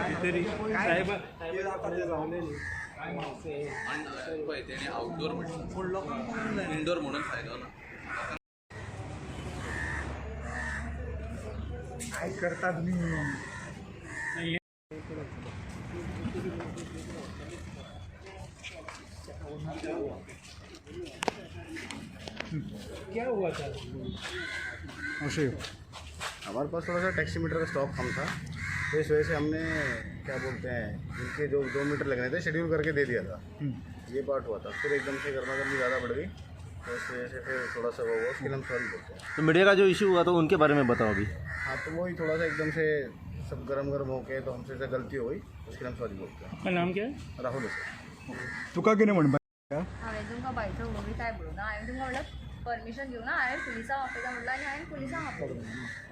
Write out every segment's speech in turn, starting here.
साहेब पळय तेणी आउटडोर म्हटलं, इनडोर म्हणून फायदो ना. काय करतात मी? क्या हुआ था? अशें. हमारे पास थोड़ा सा टैक्सी मीटर का स्टॉक कम था, तो इस वजह से हमने, क्या बोलते हैं, जिनके जो 2 मीटर लगने थे, शेड्यूल करके दे दिया था. ये पार्ट हुआ था. फिर एकदम से गर्मा गर्मी ज़्यादा बढ़ गई, तो इस वजह से फिर थोड़ा सा वो हुआ. उसके लिए हम सॉरी बोलते हैं. तो मीडिया का जो इशू हुआ, तो उनके बारे में बताओ अभी. हाँ, तो वही थोड़ा सा एकदम से सब गर्म गर्म होके, तो हमसे से गलती हो गई. उसके लिए हम सॉरी बोलते हैं. आपका नाम क्या है? राहुल है सर. तुका कितें म्हणपाक? हांवें तुमकां बायचो उलोवपी काय पळोवंक ना. हांवें तुमकां म्हणलें, परमिशन घेवना, हांवें पुलिसांक आपयता म्हणलें आनी हांवें पुलिसांक आपयलें.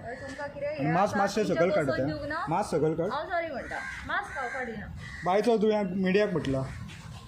हय, तुमकां कितें हें मास्क आसा, मातशें तुमचें सकयल बसून काडटा. दिवंक ना. मास्क सकयल काड. हांव सॉरी म्हणटा, मास्क हांव काडिना. बायचो तुवें मिडियाक म्हटलां,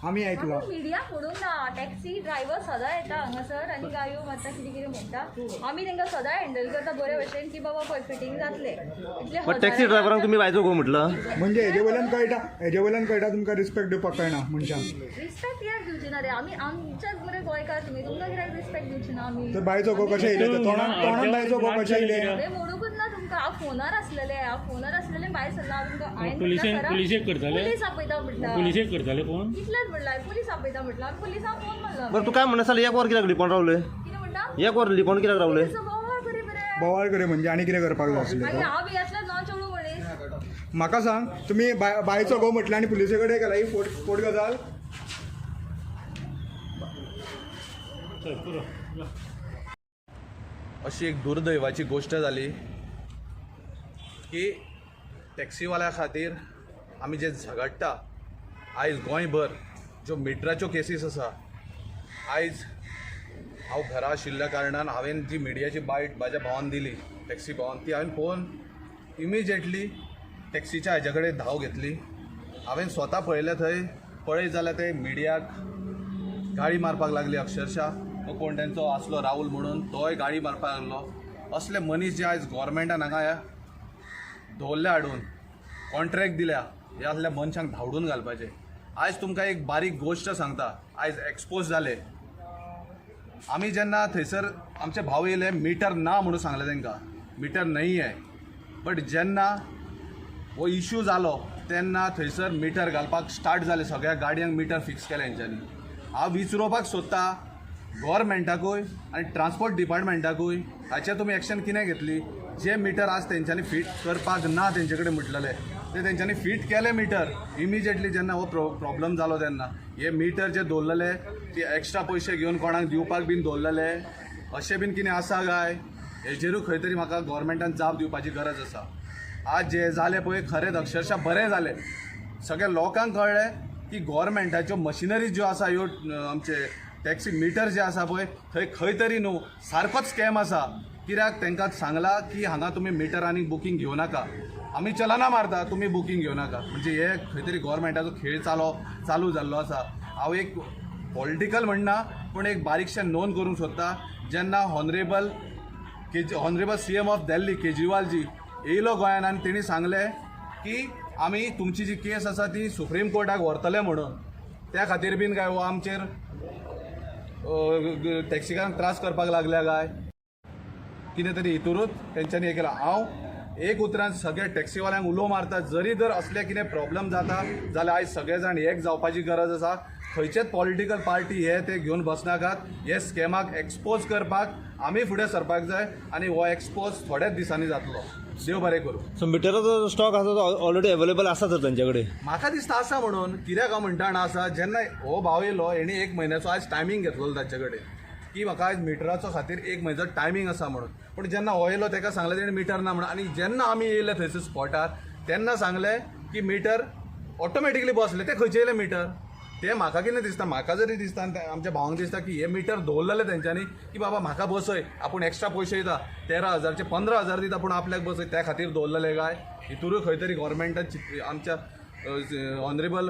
आमी आयकलां. मिडियाक म्हणूंक ना. टॅक्सी ड्रायव्हर सदां येता हांगासर आनी गाळयो मारता, कितें कितें म्हणटा. आमी तांकां सदां हँडल करता बरे भशेन की बाबा पळय, फिटींग जातलें इतले. पण टॅक्सी ड्रायव्हरांक तुमी बायचो घो म्हटलं. म्हणजे हेजे वयल्यान कळटा, हेजे वयल्यान कळटा, तुमकां रिस्पेक्ट दिवपाक कळना मनशांक. रिस्पेक्ट कित्याक दिवची ना रे आमी? आमच्याच मरे गोंयकार तुमी, तुमकां कित्याक रिस्पेक्ट दिवची ना आमी? तर बायचो घो कशें येयलें ते? तोंडान तोंडान बायचो घो कशें येयलें? हांवें मोडूंकच ना तुमकां. हांव फोनार आसलेलें, हांव फोनार आसलेलें, भायर सरला. हांव तुमकां हांवें पुलिसेन म्हटलां, सरा, पुलिसेक करताले? पुलीस आपयता म्हटलां. पुलिसेक करताले फोन? इतलेंच म्हणलां, पुलीस आपयता म्हटलां आनी पुलिसांक फोन मारलो. बरं, तूं काय म्हणटा जाल्यार एक वर कित्याक लिपोवन रावले? कितें म्हणटा? एक वर लिपोवन कित्याक रावले? तसो बोवाळ करी बरें. बोवाळ करे म्हणजे आनी कितें करपाक जाय आसलें? मागीर हांव भियेतलें न्हू चेडूं मनीस. म्हाका सांग, तुमी बायचो घो म्हटलें आनी पुलिसे कडेन गेला, ही फोट फोट गजाल. चल, पुरो. अशी एक दुर्दैवाची गोश्ट जाली की टॅक्सीवाल्या खातीर आमी जे झगडटा आयज गोंयभर, ज्यो मिटराच्यो केसीस आसा. आयज हांव घरा आशिल्ल्या कारणान हांवें जी मिडियाची बायट म्हाज्या भावान दिली, टॅक्सी भावान, ती हांवें पळोवन इमिजिएटली टॅक्सीच्या हाज्या कडेन धांव घेतली. हांवें स्वता पळयलें, थंय पळयत जाल्यार ते मिडियाक गाळी मारपाक लागली अक्षरशा. तो कोण तेंचो आसलो राहुल म्हणून, तोय गाळी मारपाक लागलो. असले मनीस जे आयज गोवोरमेंटान हांगा दवरले हाडून, कॉन्ट्रॅक्ट दिल्या, ह्या असल्या मनशांक धांवडून घालपाचें. आयज तुमकां एक बारीक गोश्ट सांगता. आयज एक्सपोज जाले. आमी जेन्ना थंयसर आमचे भाव येयले, मिटर ना म्हणून सांगलें तांकां, मिटर नहीं है. बट जेन्ना हो इशू जालो, तेन्ना थंयसर मिटर घालपाक स्टार्ट जालें. सगळ्या गाडयांक मिटर फिक्स केलें हेंच्यांनी. हांव विचारोवपाक सोदता गोवोरमेंटाकूय आनी ट्रान्सपोर्ट डिपार्टमेंटाकूय, हाचेर तुमी एक्शन कितें घेतली? जे मिटर आज तेंच्यांनी फीट करपाक ना तेंचे कडेन म्हटलेलें, ते तेंच्यांनी फीट केलें मिटर इमिजिएटली जेन्ना हो प्रॉब्लम जालो तेन्ना. हे मिटर जे दवरलेले, ते एक्स्ट्रा पयशे घेवन कोणाक दिवपाक बीन दवरलेले, अशें बीन कितें आसा काय? हेजेरूय खंय तरी म्हाका गोवोरमेंटान जाप दिवपाची गरज आसा. आज जे जालें पळय, खरेंच अक्षरशा बरें जालें. सगळ्या लोकांक कळ्ळें की गोवोरमेंटाच्यो मशिनरीज ज्यो आसा, ह्यो आमचे टॅक्सी मिटर जे आसा पळय, थंय खंय तरी न्हू सारकोच स्कॅम आसा. कित्याक तांकां सांगलां की हांगा तुमी मिटर आनी बुकींग घेवं नाका, आमी चलना मारता, तुमी बुकींग घेवं नाका. म्हणजे हे खंय तरी गोवोरमेंटाचो खेळ चालू जाल्लो आसा. हांव एक पॉलिटिकल म्हणना, पूण एक बारीकशें नोंद करूंक सोदता. जेन्ना honourable CM of Delhi केजरीवालजी येयलो गोंयान आनी तेणी सांगलें की आमी तुमची जी केस आसा ती सुप्रीम कोर्टाक व्हरतले म्हणून, त्या खातीर बीन काय हो आमचेर टॅक्सीकारांक त्रास करपाक लागल्या काय कितें तरी हितूरूच तेंच्यांनी हें केलां. हांव एक उतरान सगळे टॅक्सीवाल्यांक उलो मारता, जरी जर असले कितें प्रॉब्लम जाता जाल्यार आयज सगळे जाण एक जावपाची गरज आसा. खंयचेच पॉलिटिकल पार्टी हे ते घेवन बसनाकात. हे स्कॅमाक एक्सपोज करपाक आमी फुडें सरपाक जाय आनी हो एक्सपोज थोड्याच दिसांनी जातलो. देव बरें करूं. सो मिटराचो स्टॉक आसा तो ऑलरेडी अवेलेबल आसा तर तेंच्या कडेन? म्हाका दिसता आसा म्हणून. कित्याक हांव म्हणटा जाणा आसा, जेन्ना हो भाव येयलो, हेणी एक म्हयन्याचो आयज टायमींग घेतलेलो ताचे कडेन की म्हाका आयज मिटराचो खातीर एक म्हयन्याचो टायमींग आसा म्हणून. पूण जेन्ना हो येयलो, ताका सांगलें तेणी मिटर ना म्हणून. आनी जेन्ना आमी येयले थंयसर स्पॉटार, तेन्ना सांगलें की मिटर ऑटोमॅटिकली बसलें. तें खंयचें येयलें मिटर? तें म्हाका कितें दिसता, म्हाका जरी दिसता आनी आमच्या भावांक दिसता की हे मिटर दवरलेले तेंच्यांनी की बाबा म्हाका बसय, आपूण एक्स्ट्रा पयशे दिता, 13,000चे 15,000 दिता, पूण आपल्याक बसय, त्या खातीर दवरलेले काय? हितूरूय खंय तरी गोवोरमेंटान, आमच्या ऑनरेबल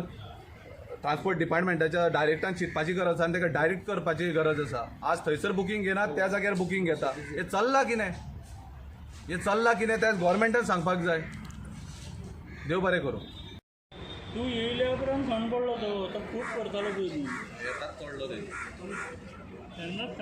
ट्रान्सपोर्ट डिपार्टमेंटाच्या डायरेक्टान चिंतपाची गरज आसा आनी ताका डायरेक्ट करपाची गरज आसा. आज थंयसर बुकींग घेना, त्या जाग्यार बुकींग घेता. हें चल्लां कितें, हें चल्लां कितें, तें गोवोरमेंटान सांगपाक जाय. देव बरें करूं. तूं येयल्या उपरांत थंड पडलो तो, तो खूब करतालो पयलीं. येतात चडलो ते. तेन्नाच थंड.